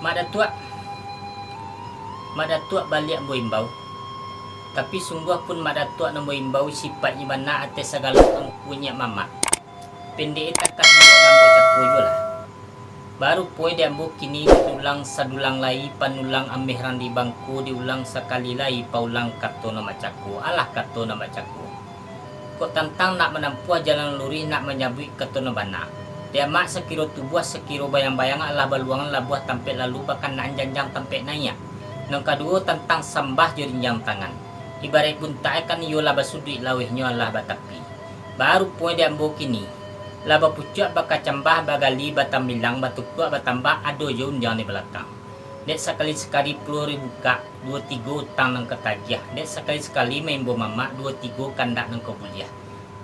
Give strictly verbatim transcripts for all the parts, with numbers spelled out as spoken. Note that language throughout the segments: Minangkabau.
Mak Datuak, Mak Datuak baliak ambo imbau. Tapi sungguah pun Mak Datuak nan ambo imbau, sipaiknyo bana ateh sagalo angku nyiak mamak. Pendek takah nan ambo cako juo lah. Barupo dek ambo kini diulang sadulang lai, panulang ameh rang di bangko, diulang sakali lai, paulang kato nan bacako, alah kato nan bacako. Kok tantang nak manampuah jalan luruih, nak manyabuik kato nan bana. Dek amak sakiro tubuah, sakiro bayang-bayang, alah baluangan labuah tampek lalu, bakanaan janjang tampek naiak. Nan kaduo tantang sambah jo rinjang tangan. Ibaraik buntak kan iyo lah basuduik, lauihnyo alah batapi. Barupo dek ambo kini, lah bapucuak bakacambah, bagali batambilang, batukuak batambah, ado jo undiang di balakang. Dek sakali-sakali puluah ribu kak, duo tigo utang nan ka tagiah. Dek sakali-sakali maimbau mamak, duo tigo kandak nan ka buliah.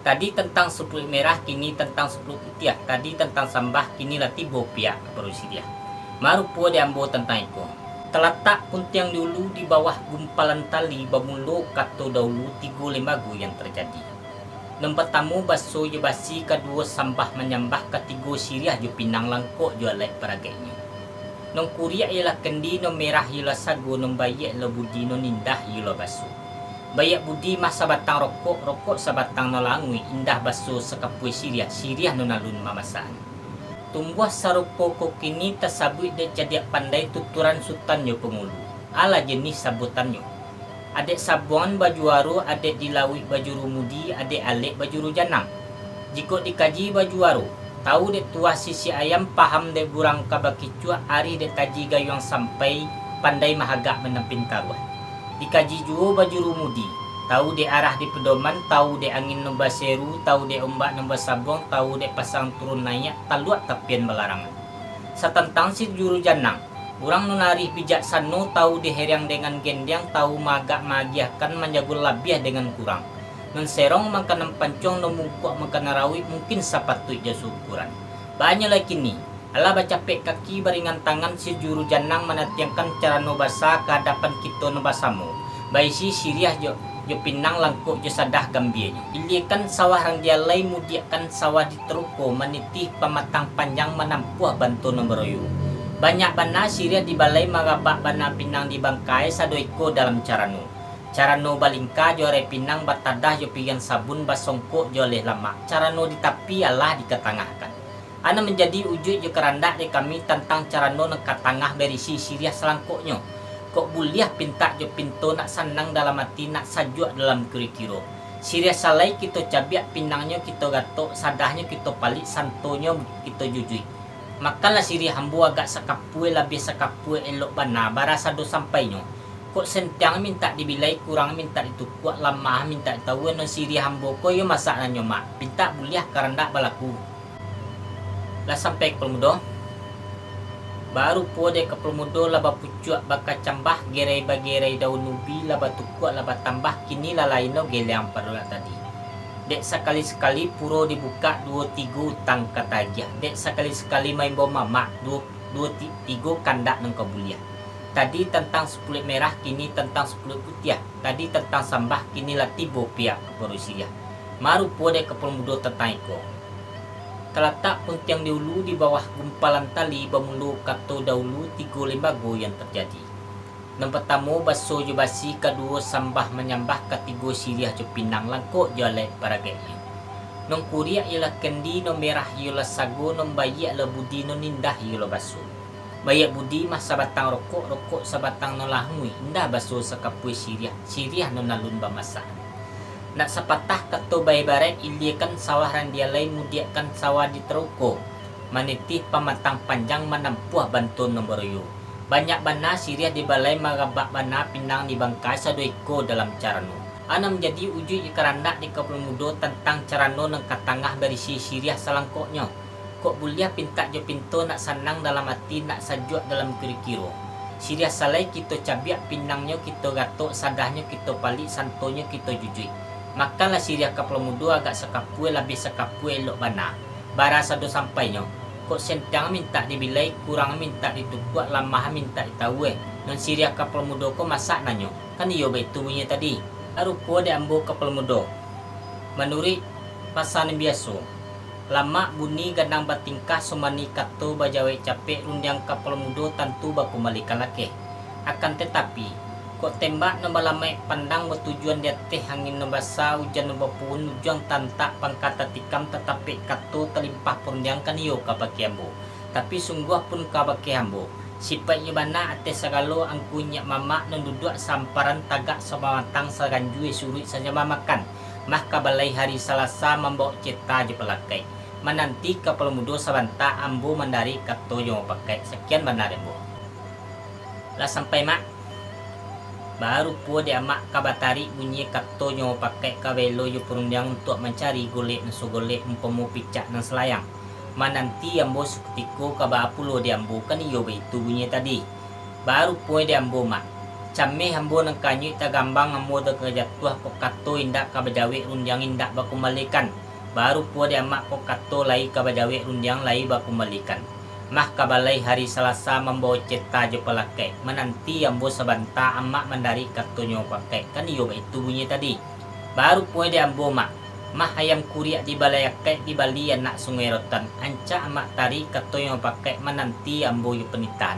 Tadi tantang sapuluik merah, kini tantang sapuluik putiah. Tadi tantang sambah, kini lah tibo piak ka parusidiah. Marupo dek ambo tantang iko. Talatak puntiang di ulu, di bawah gumpalan tali, bamulo kato daulu, tigo limbago yang tarjadi. Nan partamo baso jo basi, kaduo sambah manyambah, katigo siriah jo pinang langkok jo alek paragaiknyo. Nan kuriak iyolah kendi, nan merah iyolah sago, nan baiak iyolah budi, nan indah iyolah baso. Baiak budi mah sabatang rokok, rokok sabatang nan languik, indah baso sakapua siriah, siriah nan alun mamasakan. Tumbuah sarupo ko kini tasabuik dek cadiak pandai tuturan sutan jo pangulu. Alah jenih sabutannyo. Adek sabuangan bajuaro, adek di lauik bajuru mudi, adek alek bajuru janang. Jikok dikaji bajuaro, tawu dek tuah sisiak ayam, paham dek burang ka bakicuak, arih dek taji gayuang sampai, pandai mahagak mandampin taruah. Dikaji juo bajuru mudi, tawu dek arah di pedoman, tawu dek angin nan baseru, tawu dek ombak nan basabuang, tawu dek pasang turun naiak, taluak tapian balarangan. Satantang si juru janang, urang nan arih bijaksano, tawu diheriang dengan gendiang, tawu maagak maagiahkan, manjago labiah dengan kurang. Nan serong mangkanan pancuang, nan mungkuak mangkanan rawik, mungkin sapatuik jo saukuran. Banyak lai kini, alah bacapek kaki baringan tangan, si juru janang manatiangkan carano basa ka hadapan kito nan basamo, baisi siriah jo, jo pinang langkok jo sadah gambianyo. Iliakan sawah rang dialai, mudiakkan sawah di taruko, manitih pamatang panjang, manampuah banto nan baroyo. Banyak bana siriah di balai, marabak bana pinang di bangkai, sado iko dalam carano. Carano balingka jo arai pinang, batadah jo piriang sabun, basongkok jo aleh lamak. Carano di tapi alah dikatangahkan. Anan manjadi ujuik jo karandak dek kami tantang carano nan ka tangah barisi siriah salangkoknyo. Kok buliah pintak jo pinto, nak sanang dalam ati, nak sajuak dalam kiro-kiro. Siriah salai kito cabiak, pinangnyo kito gatok, sadahnyo kito palik, santonyo kito jujuik. Makanlah siriah ambo agak sakapua, labiah sakapua elok bana, bara sado sampainyo. Kok sentiang mintak dibilai, kurang mintak ditukuak, lamah mintak ditawua, nan siriah ambo ko iyo masak nan nyomak, pintak buliah karandak balaku. Lah sampai kapalo mudo? Barupo dek kapalo mudo lah bapucuak bakacambah, gerai bagerai daun ubi, lah batukuak lah batambah, kini lah lain lo geleang padurak tadi. Dek sakali-sakali puro dibukak, duo tigo utang ka tagiah. Dek sakali-sakali maimbau mamak, duo, duo ti-, tigo kandak nan ka buliah. Tadi tantang sapuluik merah, kini tantang sapuluik putiah. Tadi tantang sambah, kini lah tibo piak ka parusiah. Marupo dek kapalo mudo tantang iko. Talatak puntiang di ulu, di bawah gumpalan tali, bamulo kato daulu, tigo limbago yang tarjadi. Nan partamo baso jo basi, kaduo sambah manyambah, katigo siriah jo pinang langkok jo alek paragaiknyo. Nan kuriak iyolah kendi, nan merah iyolah sago, nan baiak iyolah budi, nan indah iyolah baso. Baiak budi mah sabatang rokok, rokok sabatang nan languik, indah baso sakapua siriah, siriah nan alun bamasakan. Nak sapatah kato baibaraik, iliakan sawah rang dialai, mudiakkan sawah di taruko, manitih pamatang panjang, manampuah banto nan baroyo. Banyak bana siriah di balai, marabak bana pinang di bangkai, sado iko dalam carano. Anan manjadi ujuik jo karandak dek kapalo mudo tantang carano nan ka tangah barisi siriah salangkoknyo. Kok buliah pintak jo pinto, nak sanang dalam ati, nak sajuak dalam kiro-kiro. Siriah salai kito cabiak, pinangnyo kito gatok, sadahnyo kito palik, santonyo kito jujuik. Makanlah siriah kapalo mudo agak sakapua, labiah sakapua elok bana, bara sado sampainyo. Kok sentiang mintak dibilai, kurang mintak ditukuak, lamah mintak ditawua, nan siriah kapalo mudo ko masak nan nyo. Kan iyo baitu bunyinyo tadi. Arupo dek ambo kapalo mudo. Manuruik pasa nan biaso, Lamak bunyi ganang batingkah, sumani kato bajawek capek, rundiang kapalo mudo tantu bakumbalikan lakeh. Akan tatapi, kok tembak nan balamaik pandang batujuan di ateh, angin nan basa, ujan nan bapuhun, ujuang tantak pangka tatikam, tatapek kato talimpah parundiang kan iyo kabake ambo. Tapi sungguah pun kabake ambo, sipaiknyo bana ateh sagalo angku inyak mamak nan duduak samparan tagak sapamatang saganjua suruik sajambah makan, mah ka balai hari Salasa mambawok ceta jo palakaik. Mananti kapalo mudo sabanta ambo mandarik kato jo mupakaik. Sakian bana dari ambo. Lah sampai, Mak? Barupo dek amak ka batarik bunyi kato jo mupakaik ka baelo jo parundiang untuak mancari golek nan sagolek umpamo picak nan salayang. Mananti ambo sakutiko ka baa pulo dek ambo kan iyo baitu bunyi tadi. Barupo dek ambo, Mak. Cameh ambo nan kanyuik tagambang ambo nan ka jatuah kok kato indak ka bajawek rundiang indak bakumbalikan. Barupo dek amak kok kato lai ka bajawek rundiang lai bakumbalikan. Mah ka balai hari Salasa mambawok ceta jo palakaik. Mananti ambo sabanta amak mandarik kato jo mupakaik kan iyo baitu bunyi tadi. Barupo dek ambo, Mak. Mah ayam kuriak di balai akaik dibali anak Sungai Rotan. Ancak amak tarik kato jo mupakaik mananti ambo jo panitahan.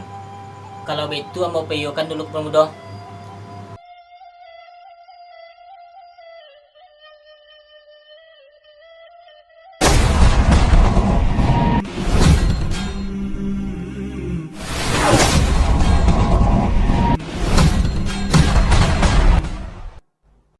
Kalau baitu ambo paiyokan dulu kapalo mudo.